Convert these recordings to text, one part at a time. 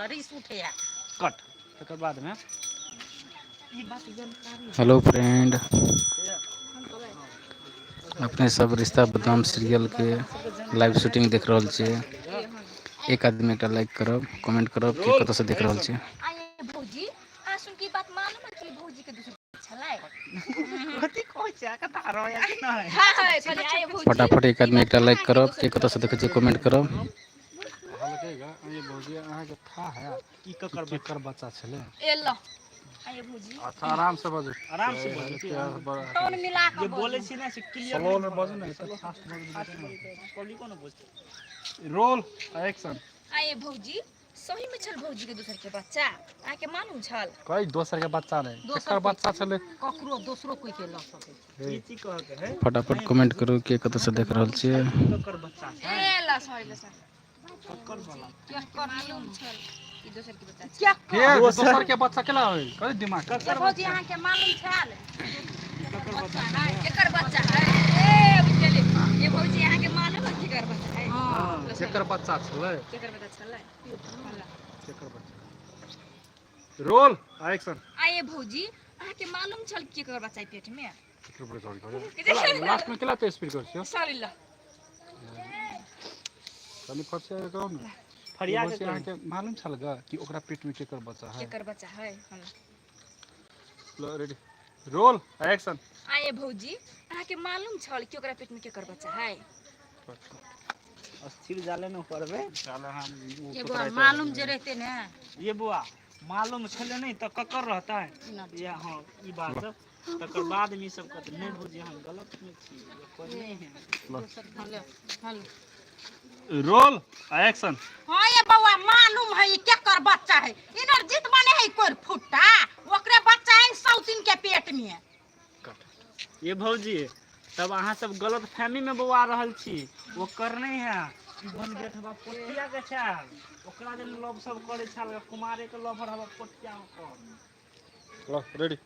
रिस उठे है। कट। तकर बादमे ई बात जानकारी। हेलो फ्रेंड, अपने सब रिश्ता बदनाम सीरियल के लाइव शूटिंग देख रहल छियै। एक आदमी एकटा लाइक करब, कमेंट करब कि कतऽ से देख रहल छियै। आये भौजी, अहाँ सुन के बात मालूम है कि भौजी के दूसर छलै? कथी कहै छै, कथा रहै कि नहि? हां हां, कहलियै आये भौजी। फटाफट एक आदमी एकटा लाइक करब, के कतऽ से देखै छियै कमेंट करब। कहलकै गे भौजी, अहाँके था है ई ककर? केकर बच्चा छलै? ए ल आये भौजी। अच्छा, आराम से बाजू। आराम से बाजू। टोन मिला जे के बोलै छी ने से क्लियर। स्लो में बाजू ने, तऽ फास्ट बाजू। पब्लिको ने बुझतै। Roll action. आये भौजी, सही में छल भौजी के दोसर के बच्चा? अहाँके मालूम छल? कोई दोसर के बच्चा नहि, केकर बच्चा छलै? ककरो दोसरो कोई के लऽ सकै छै। ई चीज कहके है। फटाफट कमेंट करू के कतऽ से देख रहल छियै। ककर बच्चा छै? ए ल, सॉरी ल सर। ककर वाला? केकर? मालूम छल कि दोसर के बच्चा छल? केकर? के दोसर के बच्चा केला होय? कथी दिमाग? ये भौजी, अहाँके मालूम छल? ककर बच्चा? है केकर बच्चा है? ए बुझलियै। ये भौजी, अहाँके मालूम है केकर बच्चा है? हाँ। केकर बच्चा छलै? केकर बच्चा छलै? केकर बच्चा? Roll action. आये भौजी, अहाँके मालूम छल कि केकर बच्चा है पेट में? लास्ट में केला तो स्पीड कर छियो। सॉरी ल। कनि फटसे कहू ने। फरिया के भौजी, कहू। अहाँके मालूम छल ग कि ओकरा पेट में केकर बच्चा है? केकर बच्चा है? हाँ। लो, रेडी, रोल एक्शन। आये भौजी, अहाँके मालूम छल कि ओकरा पेट में केकर बच्चा है? अस्थिर जाले ने करबै। चल हम। ये बौआ, मालूम जे रहते ने। ये बुआ, मालूम छलै नहि तऽ ककर रहतै? या हाँ, ई बात तकर बाद में ई सब कहतै नहि भौजी, हम गलत नहि छी, कोई नहीं है। Hello hello. Roll action. हाँ ये बौआ, मालूम है ई केकर बच्चा है। इनरजीत माने है कोई फुट्टा, ओकरे बच्चा है सौतीन के पेट में। ये भौजी, तब अहाँ सब गलत फहमी में बौआ रहल छी। ओकर नहि है, ई बन गेठबा पोठिया के छल। ओकरा जे लव सब करै छल, कुमारे के लवर हवा पोठिया ओकर। लो, रेडी,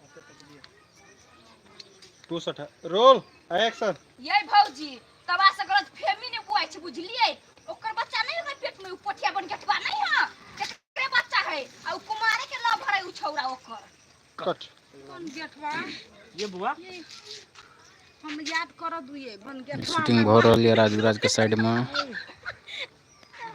टू सठ, रोल एक्शन। ये भौजी, तबा से गलत फहमी ने बुआइ छै, बुझलियै? ओकर बच्चा नहीं ओकर पेट में, उ पोठिया बन गेठबा नहीं है, केकरे बच्चा है? आ उ कुमारे के लवर है उ छौरा ओकर। कट। कौन गेठवा? ये बुआ। ये हम याद कर दुए बन गेठवा। शूटिंग भऽ रहल यऽ राजविराज के साइड में।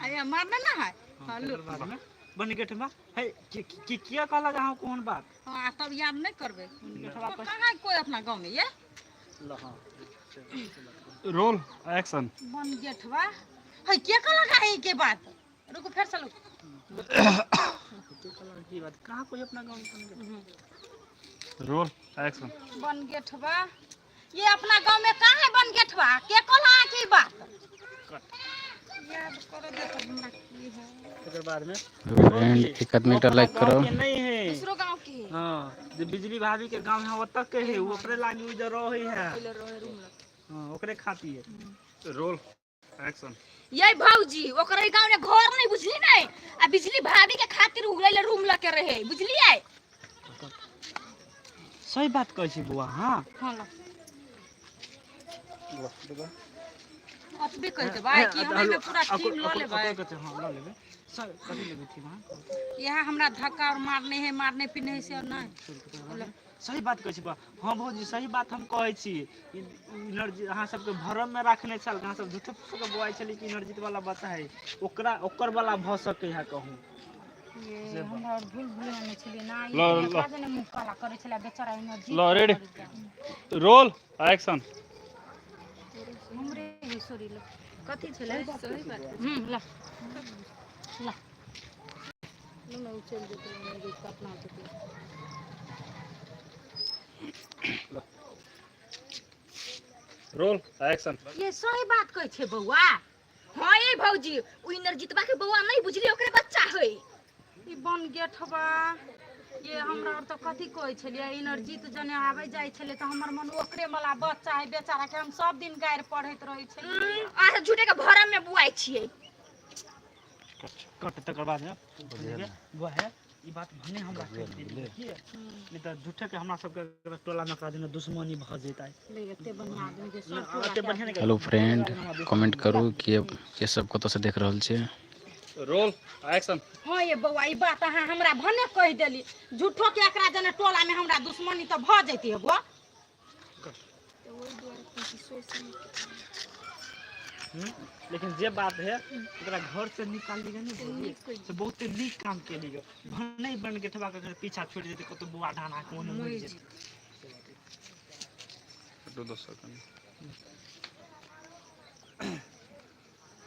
आया मारने ना है। हेलो। तकर बाद में बन गेठबा है कि कि किया कहलक अहाँ कोन बात? हाँ, तब याद नहीं करबे। गेठबा। कहाँ कोई अपना गाँव में ये? ल, हाँ। Roll action. बन गेठवा है, के कहलक है के बात? रुकू, फेर चलू। के कहलक की बात? कहाँ कोई अपना गाँव में बन गेठबा? Roll action. बन गेठवा, ये अपना गांव में कहाँ है बन गेठवा? के कहला की बात? कट। याद करो दे तो हमरा की है। तकर बाद में फ्रेंड, एक आदमी एकटा लाइक गाँव करब। के नहीं है। दूसरो गांव के है। हाँ, जे बिजली भाभी के गाँव है ओतऽ के है। ओकरे लागी उधर रहे है। पहिले रहे रूम लग। हाँ, ओकरे खाती है। Roll action. ये भौजी, ओकरे गांव में घर नहीं, बुझली नहीं? आ बिजली भाभी के खातिर उगले रूम लके रहे, बुझलियै? सही बात कहै छी बुआ, हाँ। हाँ, ल, अतबे कहि देबै कि हम एहिमे पूरा टीम लऽ लेबै। हाँ, लऽ लेबै सर। कथी लेबै थीम अहाँ? यहाँ हमरा धक्का और मारने है, मारने पीने है से और नहीं। सही बात कहै छी बुआ। हाँ भौजी, सही बात हम कहै छी। ई इनर्जी अहाँ सबके भरम में राखने छल। अहाँ सब झूठे फूसे के बौआइ छली कि इनर्जित वाला बच्चा है। ओकरा ओकर वाला भऽ सकै है कहूँ। ये हमरा और भूल भूल में छलियै ना ई। ल, ल। एकरा जने मुँह काला करै छलै बेचारा एनर्जी। ल, रेडी, रोल एक्शन। हमरे है, सॉरी। ल, कथी छलै? सही बात। ल ल ल न, उ चलि जेतै, अपना जेतै। Roll action. ये सही बात कहै छै बौआ। हाँ ये भौजी, उ इनरजीतबा के बौआ नहीं, बुझलियै? ओकरे बच्चा है। ई बन गेठबा, ये हमरा और तऽ कथी कहै छलियै, इनर्जित जने आबै जाइ छलै तऽ हमर मन ओकरे वाला बच्चा है। बेचारा के हम सब दिन गारि पढ़ैत रहै छलियै। अहाँ झूठे के भरम में बुआइ छियै। कट। तकर बाद में बुआ है, ई बात भने हमरा कहि देलियै की नहि तऽ झूठे के हमरा सबके टोला में एकरा दिना दुश्मनी भऽ जेतै। ले, एते बढ़िआँ आदमी के सब टोला एते के बढ़िआँ नहि। हेलो फ्रेंड, कमेंट करू कि के सब कतऽ से देख रहल छियै। Roll action. हाँ ये बौआ, ई बात अहाँ हमरा भने कहि देली, झूठो के एकरा जने टोला में हमरा दुश्मनी तऽ भऽ जैती है बौआ। लेकिन जे बात है ओकरा घर से निकाली गे नहीं से बहुते नीक काम केली गे, भने बन के ठबा के पीछा छोड़ जेते कतो बुआ ढाना के ओने मरि जेते। 2 सेकंड।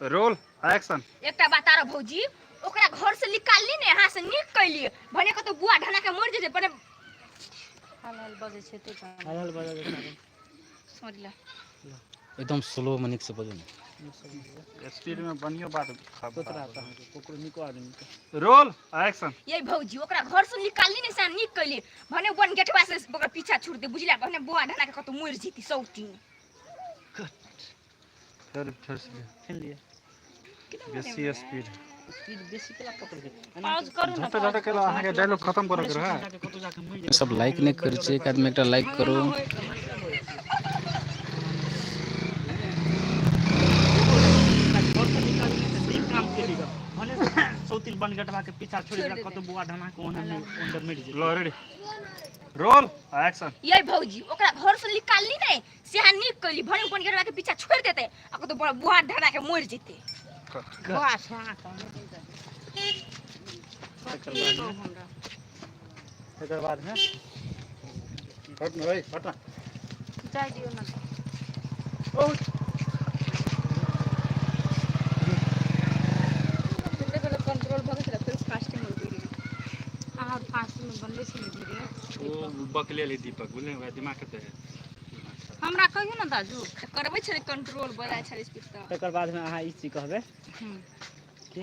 Roll action. एकटा बात आरो भौजी, ओकरा घर से निकालली ने अहाँ से नीक कैली, भने कतो बुआ ढाना के मरि जेते भने हाल हाल बजै छै ते हाल हाल बजै छै। सॉरी ला एकदम स्लो में नीक से बजू ने। स्पीड में बनियो बात सोतरा त अहाँके कुकुर निको आदमी के। Roll action. ये भौजी ओकरा घर से निकालली ने से नीक कैली, भने बन गेटवा से ओकर पीछा छोड़ दे बुझला, भने बुआ ढाना के कतो मरि जेती सौती। फिर फिर से फिर लिए बेसी स्पीड स्पीड बेसी केला पकड़ के पॉज करू ना। झट झट केला अहाँ के डायलॉग खत्म करे के रहे। सब लाइक नहीं करै छियै, एक आदमी एकटा लाइक करू। सौतिल बन गटवा के पीछा छोड़ देला कतो बुआ ढाना के ओने ओने मरि जेते। लो रेडी रोल एक्शन। ये भौजी ओकरा घर से निकालली ने से अहाँ नीक कैली, भने बन गेटवा के पीछा छोड़ देते आ कतो बुआ ढाना के मरि जेते। बौआ छै अहाँ के। एकर बाद में हट न भाई हट न। जाय दियौ ना। कंट्रोल भऽ गेल फिर फास्ट में उड़ गेल। अहाँ फास्ट में बनबै छी ने धीरे। ओ बकले ले दीपक बुझले, ओकरा दिमाग कते है। हमरा कहियौ ने दाजू। करबै छलै कंट्रोल बजा छलै स्पीड तऽ। तकर बाद में अहाँ ई चीज कहबै कि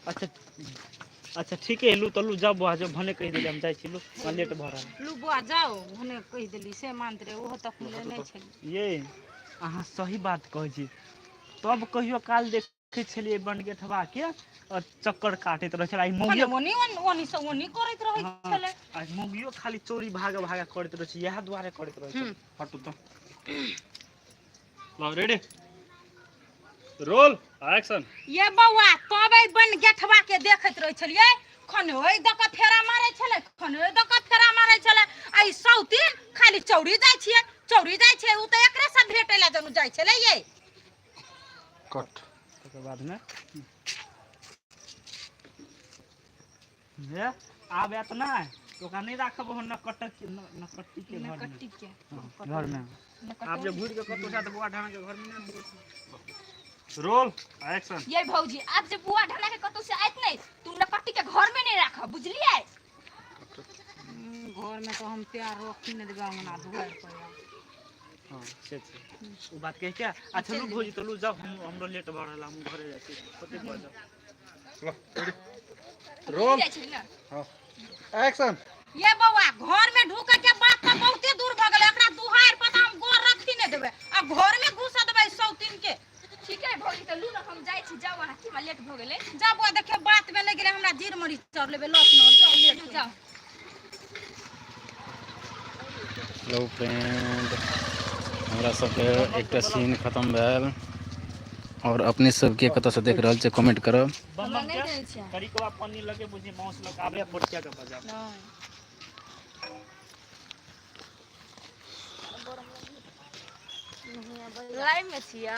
अच्छा अच्छा ठीक है लू तलू जाओ बुआ जाओ, भने कहि देली हम जाइ छी लू, लेट भऽ रहल। लू बुआ जाओ, भने कहि देली से मानते रहे, ओहो तक नहि छलै। ये अहाँ सही बात कहै छी, तब कहियो काल देखै छलियै बनगेठवा के और चक्कर काटैत रहै छलै। मौगियो ओनी ओनी से ओनी करैत रहै छलै। आ मौगियो खाली चोरी भाग भाग करैत रहै छै, इएह दुआरे करैत रहै छै। हटू तो लो रेडी रोल एक्शन। ये बौआ तबे बनगेठवा के देखैत रहै छलियै, खन ओहि दऽ कऽ फेरा मारै छलै, खन ओहि दऽ कऽ फेरा मारै छलै। आ ई सौतीन खाली चौरी जाइ छियै, चौरी जाइ छियै, ओ तऽ एकरे से भेटै लए जनु जाइ छलै। ये कट। तकर बाद में जे आब एत नहि ओकरा नहि राखब हम नकटक नकट्टी के घर में। नकट्टी के घर में आब जे घुरि के कतौ जात बुआ ढाना के घर में नहि। Roll action. ये भौजी आब जे बुआ ढाना के कतौ से आयत नहीं तू नकट्टी के घर में नहीं राखब बुझलियै। घर में तो हम प्यार रोकी नहीं देबै अंगना दुआर पर। हां से छै ओ बात कहि के अच्छा लू भौजी तो लू जाओ, हम हमरो लेट भऽ रहल, हम घरे जाइ छी कते भऽ जाओ। रोल जाइ छली ना। हां एक्शन। ये बौआ घर में ढुके के बात तऽ बहुते दूर भऽ गेलै, एकरा दुहार पर तऽ हम गोर रखी नहीं देबै आ घर में घुसा देबै सौतीन के। ठीक है भौजी तऽ लू ना हम जाइ छी, जाउ अहाँ की लेट भऽ गेलै। जा बौआ देखियौ बात में लागि गेलै हमरा, जीर मरीच चढ़ लेबै लस न जाउ लेट जाउ। हेलो फ्रेंड, हमरा सबके एकटा सीन खत्म भेल और अपने सबके कतऽ से देख रहल छै कमेंट करब। करिकवा पानी लगे बुझी माउस लग आबे पोटिया के बजाब। लाइव में छिया।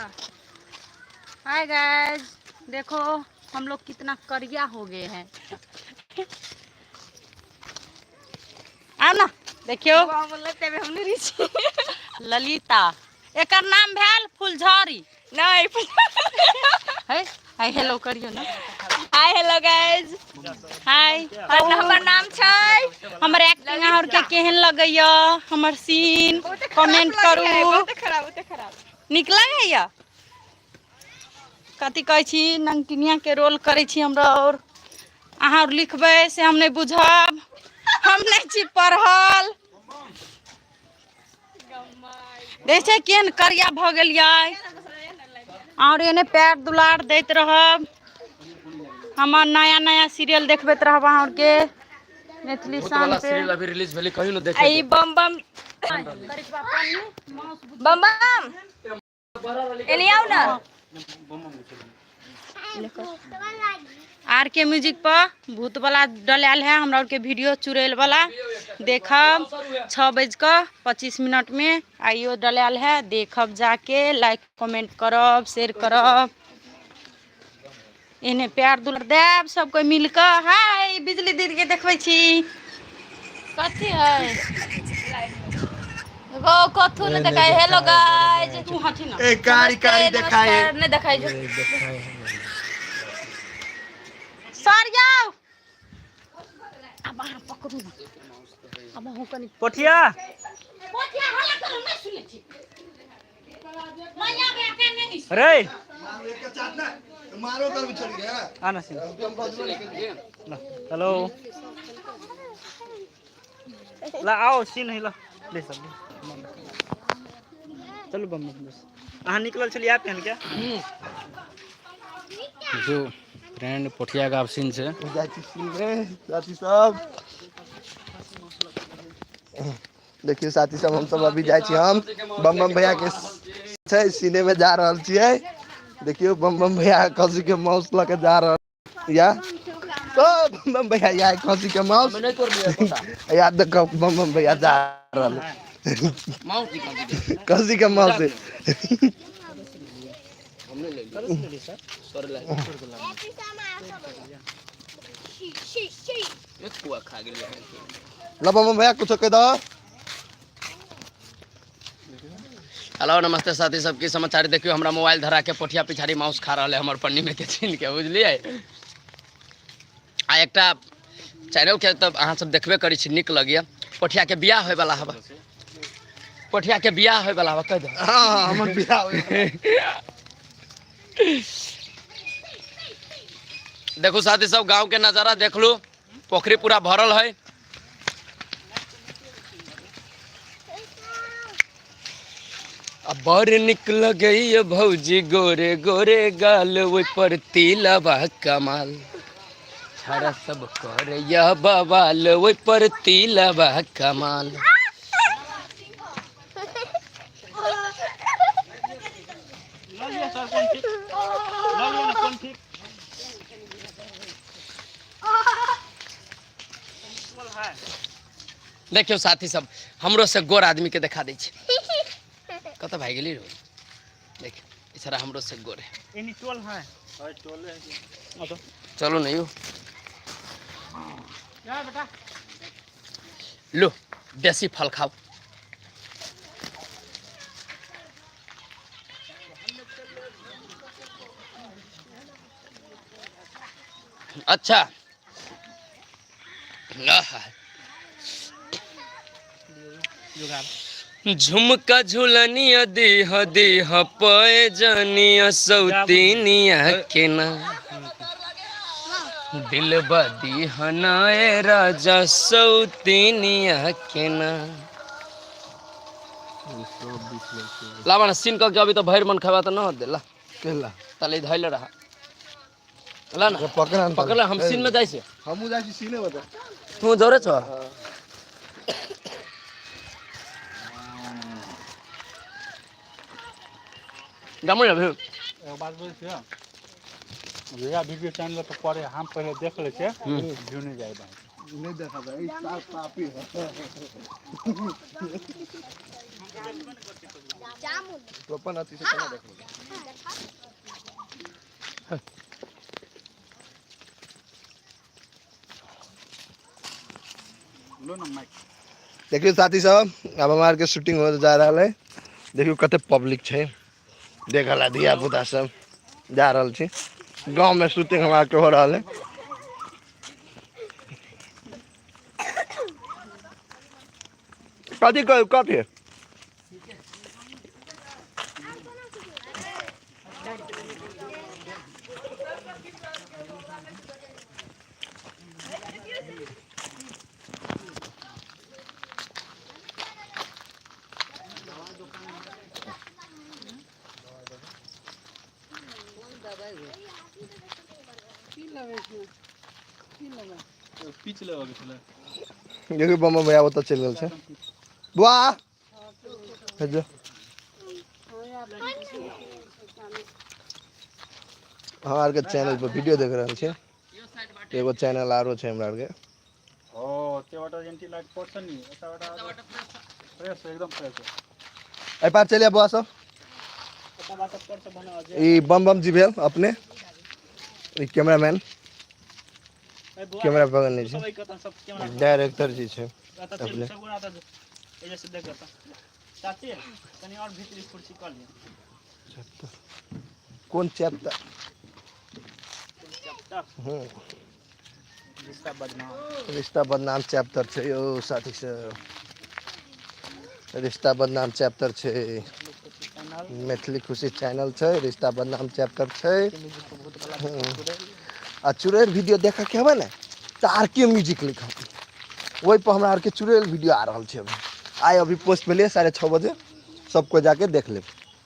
हाय गाइस, देखो हम लोग कितना करिया हो गए हैं। आ ना देखियो ललिता, एकर नाम भेल फुलझड़ी। नहीं है हाय हेलो करियो ना। हाय हेलो गाइस, हाय। हमर नाम छै। हमर एक्टिंग अहाँ के केहन लगैया, हमर सीन कमेंट करू। बहुते खराब, बहुते खराब। नीक लगैया? कथी कहै छी, नमकीनिया के रोल करै छी हमरा, और अहाँ और लिखबै से हम नहि बुझब, हम नहि छी पढ़ल। देखै छै केहन करिया भऽ गेलियै। और एने पैर दुलार दैत रहब, हमर नया नया सीरियल देखबैत रहब अहाँ के मैथिली शान पे। सीरियल अभी रिलीज भेलै कहियो न देखे। आई बम बम बम बम एने आउ ना। आर के म्यूजिक पर भूत वाला डलायल है हमरा के वीडियो चुड़ैल वाला देखब 6:25 में आइयो डलायल है देखब जाके लाइक कमेंट करब शेयर करब एने प्यार दुलार देब सब कोई मिल कऽ। हाय बिजली दीदी के देखबै छी। कथी है गो कथू नहीं देखाई। हेलो गाइस, तू हठी ना ए कारी कारी देखाए नहीं देखाई जो सर जाओ। अब अहाँ पकड़ू ना, अब अहूँ कनी पोठिया पोठिया हल्ला करू नहीं सुनै छी। मैया बेटा नहीं। रे मारो कर बिछड़ गया। आना सीन ल हेलो ल आओ सीन है ल ले सब ले। चलू बम बस अहाँ निकलल छलियै आब पहन के। देखियौ फ्रेंड, पोठिया के आब सीन छै। जाइ छी सीन में साथी सब। देखियौ साथी सब, हम सब अभी जाइ छी, हम बम बम भैया के छै सीने में जा रहल छियै। देखियौ बम बम भैया खसी के माउस लऽ के जा रहल या ओ बम बम भैया या खसी के माउस या देखो बम बम भैया जा रहल खसी के माउस। ल बम बम भैया कुछो कह दो। हेलो नमस्ते साथी सब, की समाचार? देखियो हमरा मोबाइल धरा के पोठिया पिछाड़ी माउस खा रहल है हमर पन्नी में के छीन के, बुझलियै? आ एकटा चैनल के तब अहाँ सब देखबे करै छी, नीक लगैया। पोठिया के बियाह होय वाला हवा, पोठिया के बियाह होय वाला हवा, कह दो। हाँ हमर बियाह होय। देखू साथी सब, गांव के नजारा देख लू, पोखरी पूरा भरल है। आ बड़ निक लगैया भौजी गोरे गोरे गाल, ओहि पर तिलवा कमाल, छड़ा सब करैया बवाल, ओहि पर तिलवा कमाल। ल लिअ सर, कोन ठीक ल लिअ ना, कोन ठीक देखियौ साथी सब, हमरो से गोर आदमी के देखा दै छी। कतऽ भागि गेली रो? देखियौ ई छड़ा हमरो से गोर है। एनी टोल है। चलू ने यौ। जा बेटा। लो देसी फल खाओ। अच्छा आहा। झुमका झुलनिया दीह दीह पैजनिया सौतीनिया केना दिल बदी हनाए राजा सौतीनिया केना। लावा ना सीन कऽ के, अभी तो भरि मन खेबा तऽ न होत ला। केला तले धैले रहा ला ना। पकड़। पकड़, हम सीन में जाइ छी। हमहूँ जाइ छी सीने में तऽ। तू जरे छ। जामुन अभी। एगो बात बोलै छियै, जहिया वीडियो चैनल पर पड़े हम पहिले देख लै छियै, व्यू नहीं जाइ बा। नहीं देखा भाई, ई साफ पापी है। तो अपन अथी से केना देखबै? लो ना माइक। देखियौ साथी सब, अब हमार के शूटिंग हो जा रहल है। देखियौ कते पब्लिक छै देखल ला, धिया पुता सब जा रहल छी। गांव में शूटिंग हमार के हो रहल है। कथी कहू कथी? पीच लेबऽ के छलै। देखियौ बम बम भैया ओतऽ चलि गेल छै। बुआ हेजो। हमरा आरके चैनल पर वीडियो देख रहल छी। एगो चैनल आरो छै हमरा आरके। ओ ते एंटी लाइट पर्छ नि यताबाट फ्रेस एकदम फ्रेस। एहि पार चलि बौआ सब। ई बम बम जी भेल अपने, ई कैमरामैन कैमरा पकड़ने छै, डायरेक्टर जी छै अपने। कोन चैप्टर? रिश्ता बदनाम चैप्टर छै यौ साथी सब, रिश्ता बदनाम चैप्टर छै। मैथिली खुशी चैनल छै, रिश्ता बदनाम चैप्टर छै। आ चुड़ैल वीडियो देखे के हेबै ने तऽ आर के म्यूजिक लिखब, ओहि पर हमरा आरके चुड़ैल वीडियो आ रहल छै अभी। आइ अभी पोस्ट भेलै 6:30 बजे, सब कोइ जाके देख लेब।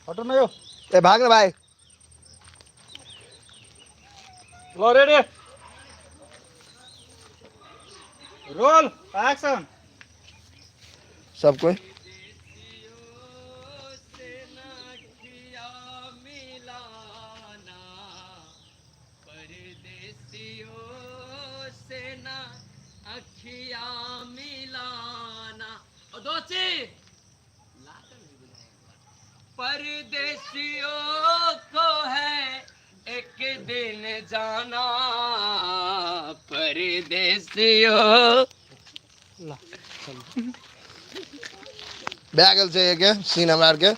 हटो न यौ। ए भाग ने भाई। ल रेडी रोल एक्शन। सब कोई परदेसियों को है एक दिन जाना, परदेसियों। भए गेल छै एके सीन हमरा आरके,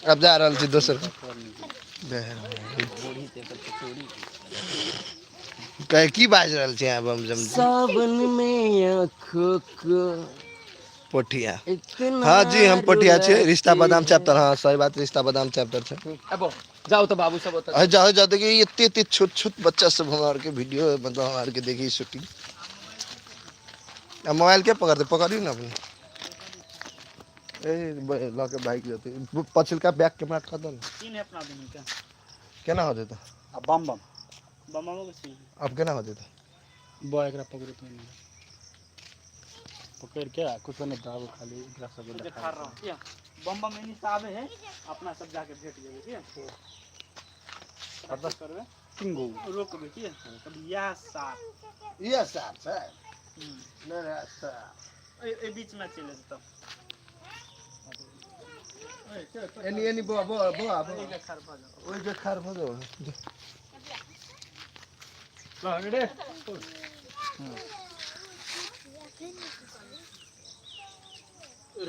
आब जा रहल छी दोसर। कहे की बाजि रहल छी अहाँ? बम जम सावन में आँखों को पोठिया। हाँ जी हम पोठिया छियै। रिश्ता बदाम चैप्टर। हाँ सही बात, रिश्ता बदाम चैप्टर छै। अब जाओ तो बाबू सब ओतऽ अरे जाओ जाओ, देखिए एते एते छोट छोट बच्चा सब हमरा आरके वीडियो, मतलब हमरा आरके देखी शूटिंग। आ मोबाइल के पकड़ते, पकड़ियौ ने अपने। ए लऽ के भागि जेतै। पछिलका बैक कैमरा कऽ दो ने। सीन है अपना दुनू के। केना हो जेतै? आ बम बम बम के सीन। अब केना हो जेतै? बॉय एकरा पकड़ू तो पकड़ के आ कुछो नहीं दाबो, खाली एकरा सब देखा रहा हूं बम बम एनी से आवे है, अपना सब जाके भेट जेबै ठीक है। करबै टिंगो रोकबै की तब यह साथ ये साहब छै नहीं साहब ए बीच में चलि जेतै। एनी एनी बौआ बौआ बौआ ओहि जे खार भऽ जाउ। ल रेडी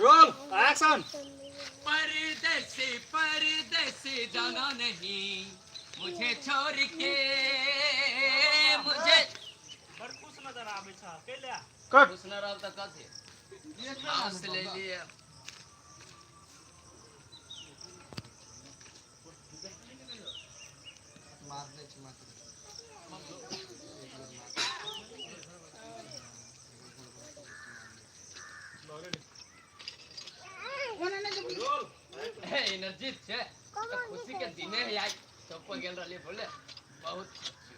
रोल एक्शन। परदेसी परदेसी जाना नहीं मुझे छोड़ के, मुझे बड़ खुश नजर आबै छ कैला। कट। खुश न रहब तऽ कथी मांस ले लिए। एनर्जी छै तऽ खुशी के दिने है आज। चौक पर गेल रहलियै बोले बहुत खुशी।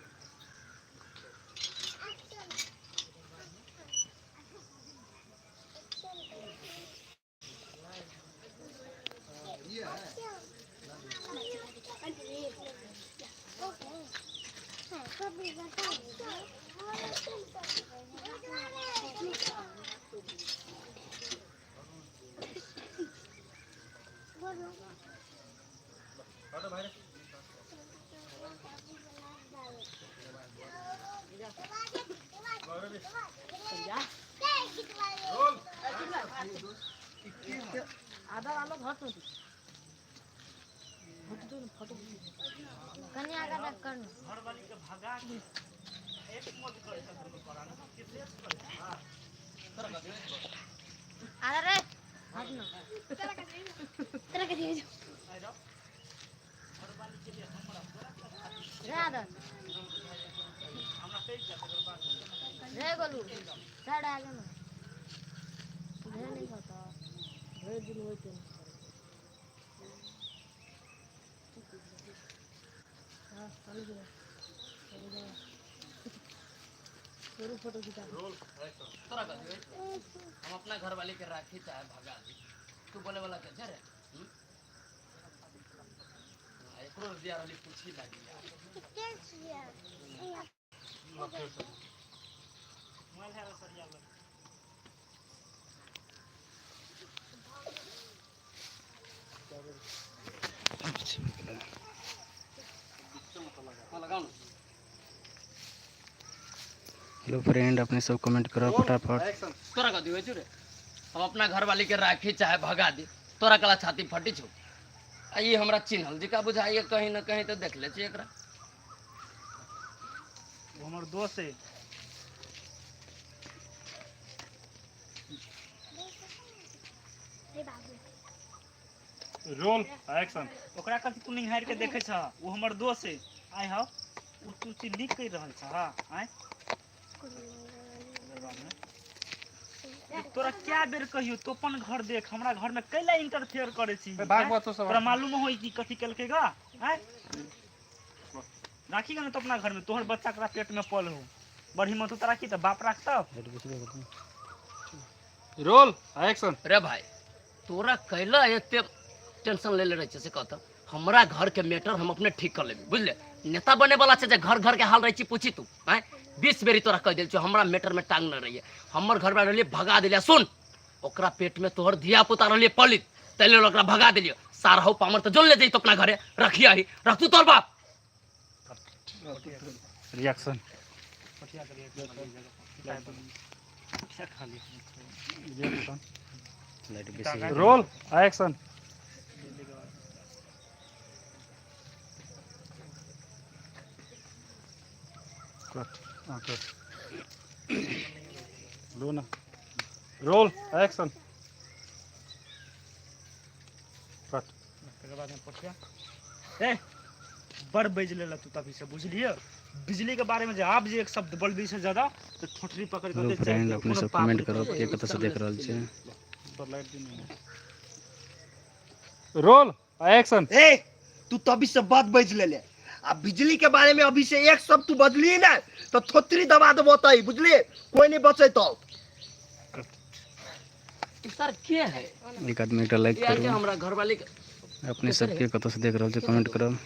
तोरा कथी होइ छौ? हम अपना घर वाले के राखी चाहे भगा दी, तू बोले वाला के छै रे? एकरो दिया रहली पूछी लागी यार। हेलो फ्रेंड, अपने सब कमेंट करो फटाफट। तोरा कथी होइ छौ रे? हम अपना घरवाली के राखी चाहे भगा दी, तोरा कला छाती फटी छौ। आ ई हमरा चिन्हल जिका बुझाइए, कहीं न कहीं तो देख ले छी एकरा। वो हमर दोस्त है। Roll action. ओकरा कथी तू निहारि के देखै छह? ओ हमर दोस्त है। आइ हौ, ओ तू चीज नीक कहि रहल छह? आँय, तोरा क्या बेर कहियो, तू अपन घर देख, हमरा घर में कैला इंटरफेयर करै छी? भाग बा तो सब। तोरा मालूम होई कि कथी केलकै गा? आँय, राखी गा ना तो अपना घर में, तोहर बच्चा करा पेट में पल हो, बड़ हिम्मत हो तो राखी, तो बाप राखतौ। Roll action. रे भाई, तोरा कैला एते टेंशन ले ले रहै छै से कहत? हमरा घर के मैटर हम अपने ठीक कर लेबी, बुझले? नेता बने वाला छै जे घर घर के हाल रहै छी पूछी तू। आँय, 20 बेरी तोरा कहि देल छियौ, हमरा मैटर में टांग न रहिए। हमर घर में रहलिए भगा देलिए। सुन, ओकरा पेट में तोहर धिया पुता रहलिए पलित, तै लेल ओकरा भगा देलिए। सार हौ पामर तऽ जोन ले जइतो अपना घरे रखिया ही रखतू तोहर बाप। रिएक्शन। लाइट बेसी। Roll action. कट, हाँ कट लो ना। Roll action. कट। तकर बाद में पोठिया ए बड़ बजि लेलक तू तभी से, बुझलिए? बिजली के बारे में जे आब जे एक शब्द बोलबी से ज्यादा तो ठोठरी पकड़ के हेलो ओते फ्रेंड, चाटि अपने कोनो सब पाप कमेंट नहि करो के कतऽ से देख रहल छै। लाइट दिन। Roll action. ए तू तभी से बात बज ले ले, आ बिजली के बारे में अभी से एक शब्द तू बदली ना तो थोथरी दबा देबो तई, बुझलिए? कोई नहीं बचे तो। ई सर के है? एक आदमी एकटा लाइक यार के करू। हमरा घरवाली के अपने सबके कतऽ से देख रहल छै कमेंट करो।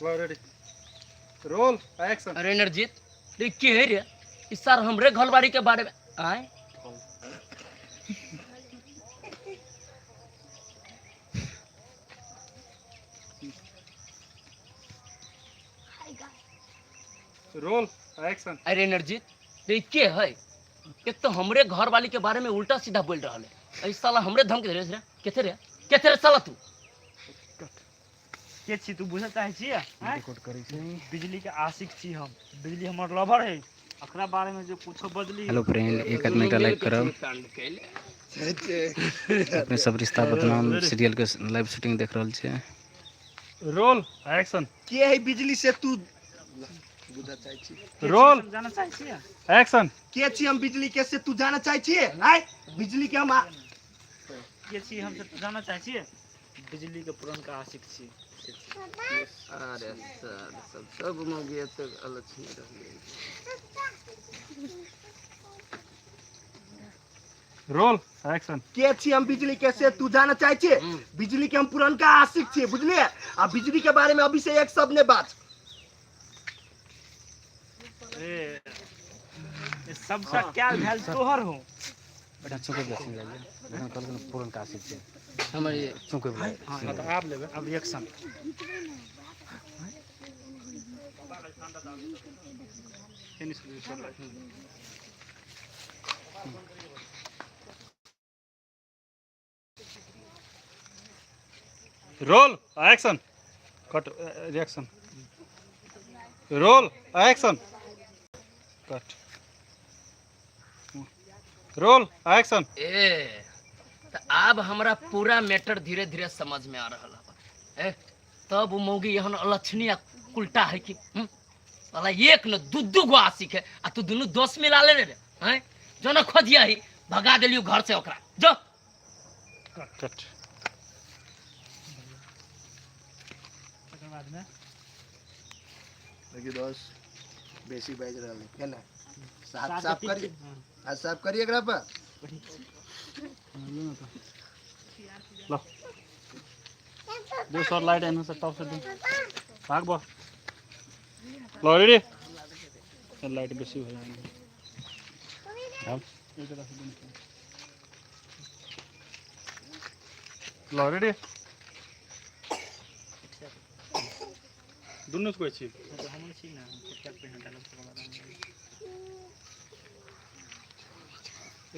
रेडी। Roll action. अरे नरजीत रे, के है रे ई सर हमरे घरवाली के बारे में? आय, रोल एक्शन। अरे नरजीत रे, के है? एक तो हमरे घरवाली के बारे में उल्टा सीधा बोल रहा है। ऐ साला हमरे धमकी दे रे, केथे रे, केथे रे साला तू? के छी तू बुझऽ चाहै छियै? आँय? रिकॉर्ड करै छै। बिजली के आशिक छी हम, बिजली हमर लवर है। एकरा बारे में जो कुछो बदली। हेलो फ्रेंड, एक आदमी एकटा लाइक करब। कांड कैले। अपने सब रिश्ता बदनाम सीरियल के लाइव शूटिंग देख रहल छै। Roll action. के है बिजली से तू बुझऽ चाहै छी? रोल जाना चाहै छियै? एक्शन। के छी हम बिजली के से तू जानऽ चाहै छियै? आय बिजली के हम के छी हम से तू जाना चाहै छियै? बिजली के पुरनका आशिक छी। अरे सर सब सब मौगी एते अलक्षणी रहलै। Roll action. के छी हम बिजली के से तू जानऽ चाहै छियै? बिजली के हम पुरनका आशिक छियै, बुझलिए? आ बिजली के बारे में अभी से एक शब्द ने बात। ए ए, सबटा कैल भेल तोहर हो। बेटा चौके पर सीन जखन कहलक पुरनका आशिक छै। हमर ये चौके पर। तो आप लेबे। अब reaction. Roll action. Cut. Reaction. Roll action. Cut. Roll action. ए त आब हमरा पूरा मैटर धीरे धीरे समझ में आ रहल है। ए तब उ मौगी एहन अलक्षणी आ उल्टा है कि साला एक न दू दू गो आशिक है आ तू दुनू दोस्त मिला ले रे हैं, जो न खोजिया ही भगा देलियो घर से ओकरा जो। कट। तकर बाद में देखिए दोस्त, बेसी बाजि रहल है केना साफ साफ करिए, हाथ साफ करिए एकरा पर। लो दो सर लाइट एने से टॉप से दो। भागबो ल रेडी लाइट बेसी हो जाए। ल रेडी दुनू कोइ छी। हम छी ना पोठिया पहिने डालब तकर बाद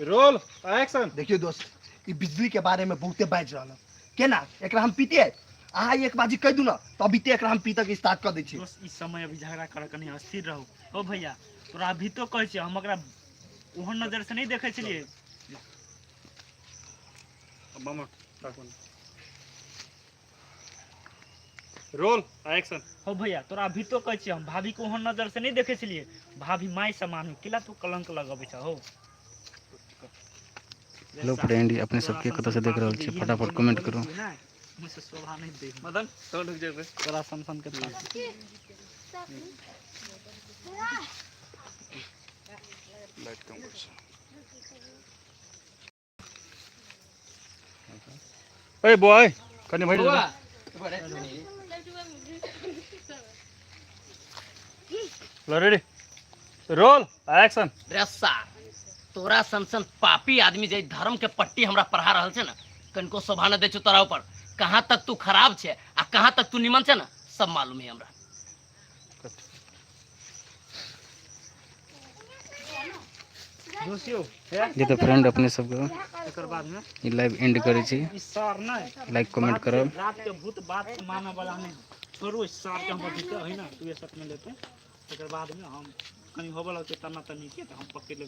रोल एक्शन। देखियो दोस्त, ई बिजली के बारे में बहुते बाजि रहल हन। केना एकरा हम पीतियै? अहाँ एक बाजी कहि दू ने तऽ अभी एकरा हम पीतक स्टार्ट कऽ दै छी। दोस्त, ई समय अभी झगड़ा कर कनी अस्थिर रहू। हो भैया, तोरा अभी तो कहै छियै, हम ओकरा ओहन नजर से नहीं देखै छलियै। मामा रोल एक्शन। हो भैया, तोरा अभी तो कहै छियै, हम भाभी के ओहन नजर से नहीं देखै छलियै। भाभी माय समान हो, किला तू कलंक लगबै छ हो। हेलो फ्रेंड, अपने सबके कतऽसँ देख रहल छी? फटाफट कमेंट करू। मुझसे शोभा नहीं दे। मदन तो ढुक जेबै। तोरा सन सन के पास। लाइट कम कर छै। ए बॉय कनी भरि बौआ ल रेडी रोल एक्शन। रे सार, तोरा सन सन पापी आदमी जे धर्म के पट्टी हमरा पढ़ा रहल छै ने, कनिको शोभा न दै छौ तोरा ऊपर। कहाँ तक तू खराब छै आ कहाँ तक तू निमन छै ने, सब मालूम है हमरा। दोस्त यौ, जे तऽ फ्रेंड, अपने सबके एकर बाद में ई लाइव एंड करै छी। ई सार नहीं लाइक कमेंट करब। रात के भूत बात के माने वाला नहीं। छोड़ू इस सार के, हम अभी है ना तू ये सब में लेते। एकर बाद में हम कहीं होबे लगते तना तनी के तो हम पकड़ ले।